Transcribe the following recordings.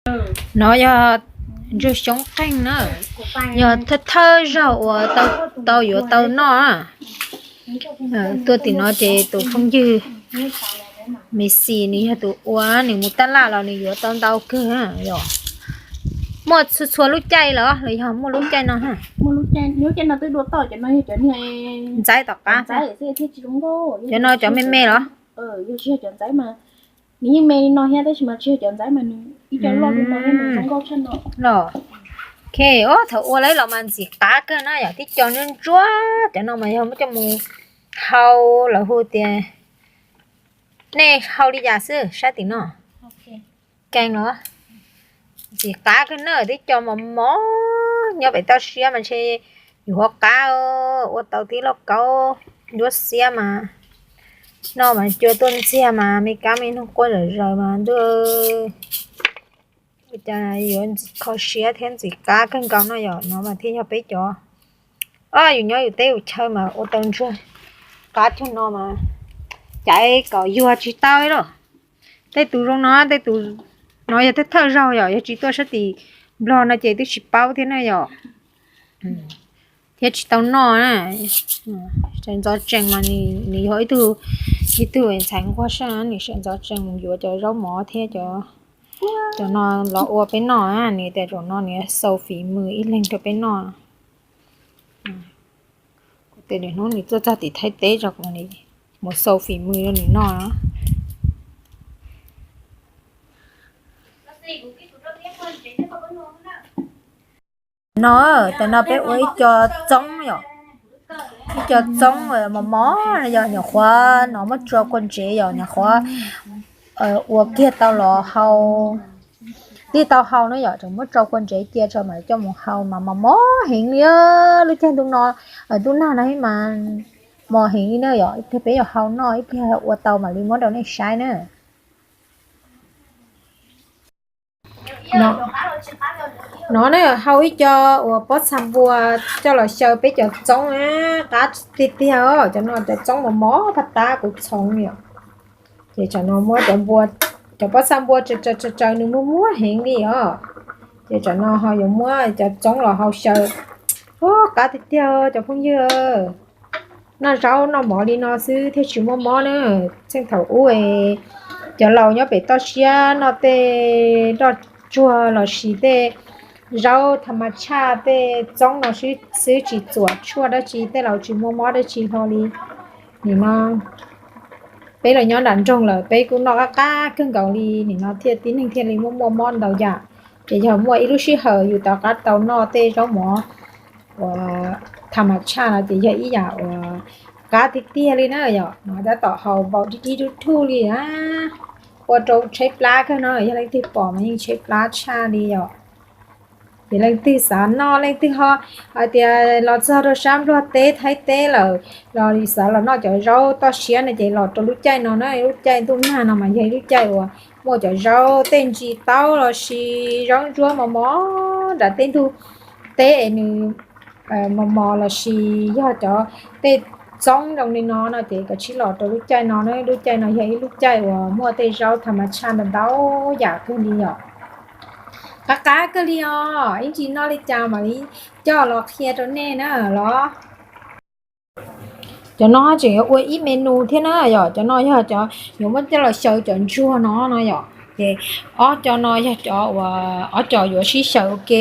No yog ntsuag xyoob qeeg na, yog thawj thawj zaug uas tau yuav tau noj. Tuaj tim no ces tus phooj ywg Messi nws yog tus ua, nws mus tab laj los nws yuav tau ntau kawg yom. Muaj txhua txhua lub caij los los yog muaj lub caij no? Ntxaib tom qab, cov no cov me me los? Nws yeej me li no thiab tab sis mas tsis yog cov ntxaiv mas nws ib co loj li no thiab nws zoo nkauj tshaj no. Los, ok, thaum ua lawm los mas ntxim qab kawg na yom, tib co ntsuab ntsuab, cov no mas yog muab coj mus hau, lawv hu tias nej hau li cas xwb sab tim no. Keej los, ntxim qab kawg na, tib co mos mos nyob pem toj siab mas ntshe yus ho qab ua tau tib lauj kaub nruab xiab mas noj mas cua tuaj ntxiag mas me kab me noog quaj zom zaws mas ntuj. Ua cas yuav kho siab thiab ntxim qab kawg nkaus no yom, no mas thiaj yog peb cov, o, yus nyob yus teb yus chaw mas ua tau ntsuag qab cuag no mas caiv kom yuag tsis tau li. Tej tus zoo no, tej tus no yog thawj thawj zaug yom, yog tsis tuaj sab tim Nplog no ces twb tsis paub thiab na yom. Thiab tsis tau noj na. Sawv ntxov tsees mas nws yog ib tug, ib tug ntxhais nquag sab, nws sawv ntxov tsees mus yuav cov zaub mov thiab cov, cov no los ua peb noj. Nws tias zaum no nws xaus fim mws ib leeg rau peb noj. Kuv tias hnub nws tuaj txog tim Thaib teb tso kuv mus xaus fim mws rau nws noj. No, tam no peb ua ib co txoob yom, ib co txoob mos mos no yog nyuam qhuav no muab tso kua ntsev yom, nyuam qhuav ua kiag tau los hau, tib tau hau na yom, tseem muab tso kua ntsev cia tso mam coj mus hau mas mos mos heev li. Lub caij ntuj no, ntuj nag no mas mos heev li na yom, ib pliag peb yuav hau noj ib pliag ua tau mam li muab rau nej saib na. No na, hau ib co uas pob txha npua coj los xyaw peb cov txoob na, qab tiag tiag os, cov no cov txoob mos mos paj tab kuv txhoov yom. Ces tsam no muab cov npua, cov pob txha npua tsaws tsaws nws muag muag heev li os. Ces tsam no ho yuav muab cov txoob los hau xyaw. Ua qab tiag tiag cov phooj ywg, noj zaub noj mov li no xwb thiaj tsis muaj mob na. Txheej thaum ub cov laus nyob pem toj siab noj tej nroj tsuag lossis tej zaub tha mas tshaj tej txoob no xwb, tsis txuam tshuaj dab tsi, tej laus tsis muaj mob dab tsi hlo li. Nim no peb los nyob nram nroog lawm peb kuj noj qab qab kawg nkaus li, nim no thiaj tib neeg thiaj li muaj muaj mob ntau yam. Ces yog muaj ib lub sij hawm yus rov qab tau noj tej zaub mov uas tha mas tshaj no ces yog ib yam uas qab tiag tiag li na yom. No tab tom haus npaum dib dib dub thuj li na, ua rau tshaib plab kawg no, yog leej twg pom mas yeej tshaib plab tshaj li yom. Ces leej twg xav noj, leej twg ho hais tias los txog rau sab Nplog teb Thaib teb lawm los xav los noj cov zaub toj siab no ces los rau lub caij no na, lub caij ntuj nag no mas yog ib lub caij uas muaj cov zaub tej ntsis taub lossis zaub ntsuab mos mos nram tej ntug teb es nws mos mos lossis yog cov tej txoob zoo li no no ces kav tsij los rau lub caij no na, lub caij no yog ib lub caij uas muaj tej zaub tha mas tshaj ntau ntau yam kawg li yom. Qab qab kawg li os, ib ntsis noj li cas mam li coj los qhia rau nej na los. Cov no tseem yuav ua ib me nus thiab na yom, cov no yog cov yuav muab coj los xyaw cov ntsuag no no yom. Ces ob co no yog cov uas ob co yuav sib xyaw ua ke,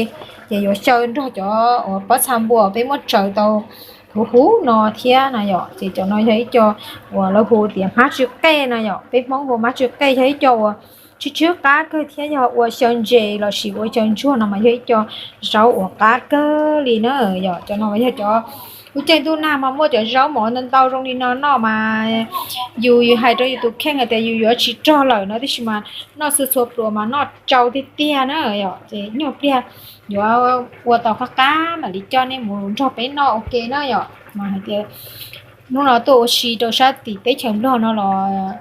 ces yuav xyaw nrog cov uas pob txha npua peb muab tsaws tau huv huv no thiab na yom. Ces cov no yog ib co uas lawv hu tias hmab tsw qej no yom, peb Hmoob hu hmab tsw qej, yog ib co uas tsw tsw qab kawg thiab yog ua xyaw ntses lossis ua xyaw ntsuag no mas yog ib co zaub uas qab kawg li na yom. Cov no mas yog cov lub caij ntuj nag mas muaj cov zaub mov ntau ntau zoo li no noj mas yus, yus hais rau yus tus kheej hais tias yus yuav tsis rog lawm no, tab sis mas noj txhua txhua pluas mas noj tsau tiag tiag na yom. Ces nyuag pliag yuav ua tau qab qab mam li coj nej mus nrog peb noj ua ke na yom. Mas hais tias hnub no tuaj ua si rau sab tim teb chaws Nplog no los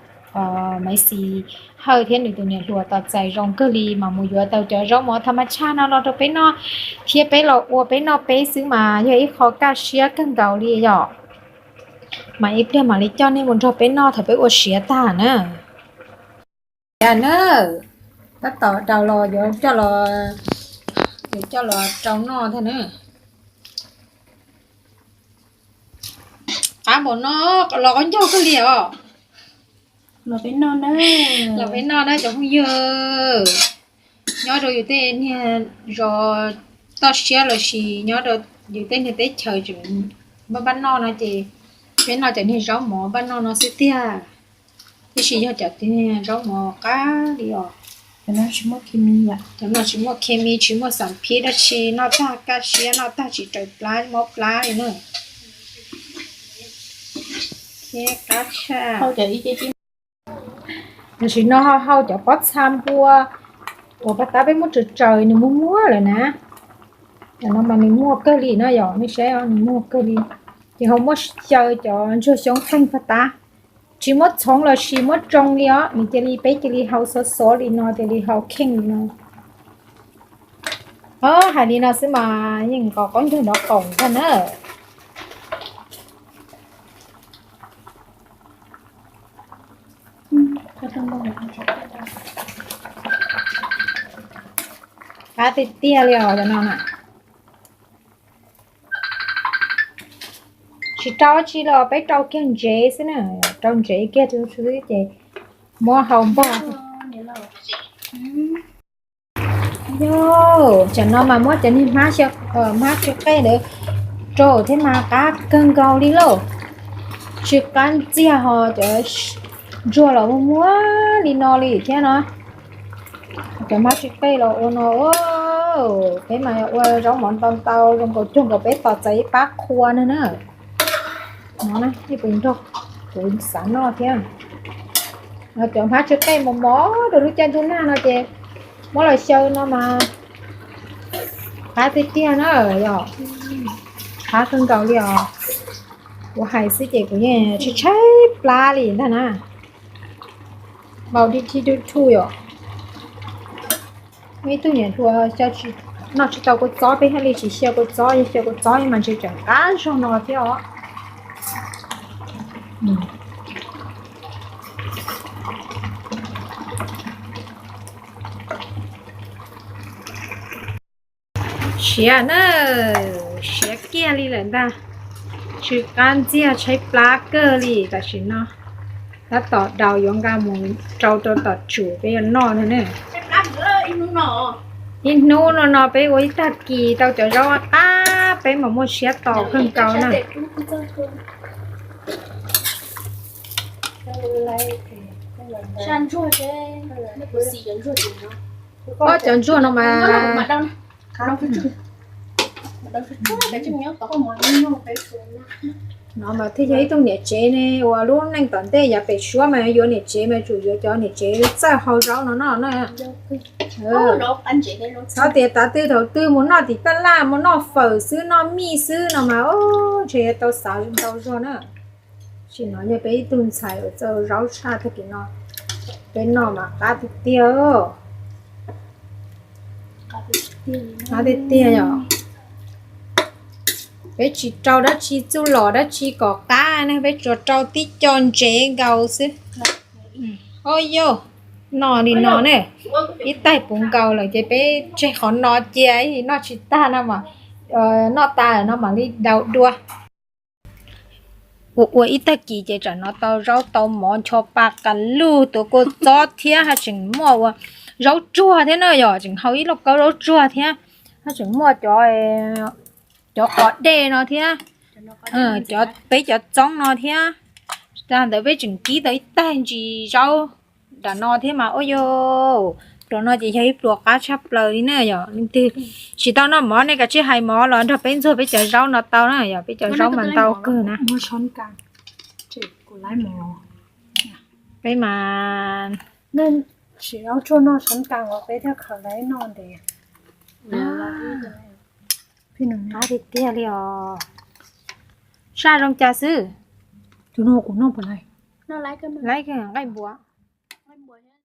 Maiv Xis Hawj thiab nws tus niam hluas tos txais zoo kawg li mas mus yuav tau cov zaub mov tha mas tshaj no los rau peb noj, thiab peb los ua peb noj peb xwb mas yog ib qho kaj siab kawg nkaus li yom. Mas ib pliag mam li coj nej mus nrog peb noj thaum peb ua siav tag na. Yam na, Tab tom daus los yuav coj los, yuav coj los rau noj ntag na. Qab npaum no los qab ncaug kawg li os. Los peb noj na cov phooj ywg. Nyob rau yus tej niag zos toj siab los sis nyob rau yus tej niag teb chaws tseem npaj npaj noj no ces peb noj cov niag zaub mov npaj noj no xwb tiag. Tiam sis yog cov niag zaub mov qab li os. Cov no tsis muaj khes mis, tsis muaj xam phiv dab tsi, noj tag kaj siab, noj tag tsis raws plab mob plab li na. Thiab qab tshaj. Tam sim no ho hau cov pob txha npua uas paj tab peb muab tsaws tsaws nws muag muag lawm na. Cov no mas nws muag kawg li no yom, nej saib nws muag kawg li. Ces ho muab xyaw cov ntsuag xyoob qeeg paj tab, tsis muab txhoov los sis muab tsoo li os, nws cia li, peb cia li hau xov xov li no cia li hau kheej li no. Hais li no xwb mas yeej nqos qaub ncaug nrov qaum ntag na. Qab tiag tiag li os cov no na. Tsis rau dab tsi los peb rau kiag ntsev xwb na, rau ntsev kiag xwb ces muab hau npog. Yog, tam no mas muab cov niag hmab, hmab tsw qej ntawd rau thiab mas qab kawg nkaus li lauj. Tsw qab ntxiag ho cov ntsuag los muag muag li no li thiab no. Cov hmab tsw qej los ua no, peb mas ua zaub mov ntau ntau zoo nkaus cuag nkaus peb tos txais ib pab qhua no na. No ib puas nrog kuv xav noj thiab. Cov hmab tsw qej mos mos rau lub caij ntuj nag no ces muab los xyaw no mas qab tiag tiag na yom. Qab kawg nkaus li os. Kuv hais xwb ces kuv yeej tshaib tshaib plab li ntag na. Npau dib dib dub thuj yom. Muaj ib tug niam hluas noj tsis tau kua txob, peb thiaj li tsis xyaw kua txob, yog xyaw kua txob mas ntshe tseem qab zog no thiab os. Siav na, siav kiag li lawm ntag. Tsw qab ntxiag tshaib plab kawg li tam sim no. Tab tom daus yuav nqa mus rau rau tom tsum peb yuav noj ntag ne. Ib hnub no no peb ua ib tag kis tau cov zaub qab, peb mas muaj siab tos kawg nkaus na. Ob cov ntsuag no mas, no mas thiaj yog ib tug niam tsev ne uas lub neej tom ntej yav pem suab mas yuav niam tsev mas tsum yuav cov niam tsev txawj hau zaub no noj na. Txhob tias tav twg thaum twg mus noj tim taj laj mus noj fawm xwb noj mij xwb no mas ntshe yuav tau xav ntau zog na. Sim no yog peb ib tug ntxhais uas txawj zaub tshaj tag kis no, peb noj mas qab tiag tiag. Qab tiag tiag yom. Peb tsis rau dab tsi txuj lom dab tsi kom qab ne, peb tsuas rau tib co ntsev nkaus xwb. Au yau, noj li no ne, ib taig puv nkaus lawm ces peb tseg qhov no cia, noj tsis tag no mas, noj tas no mam li daus dua. Ua ua ib tag kis ces tsam no tau zaub tau mov ncho pa qas lug tuav kua txob thiab haj tseem muaj ua zaub tsuag thiab na yom, tseem hau ib lauj kaub zaub tsuag thiab, haj tseem muaj cov, cov qos dej no thiab, cov peb cov txoob no thiab. Tag ntawd peb tseem kib tau ib taig ntsis zaub nram no thiab mas ua yau, pluas no ces yog ib pluas qab tshaj plaws li na yom. Leej twg tsis tau noj mov nej kav tsij hais mov los nrog peb ntxuag peb cov zaub no tau na yom, peb cov zaub mas ntau kawg na. Peb mas, qab tiag tiag li os. Saj zoo cas xwb? Laib nqaij npua.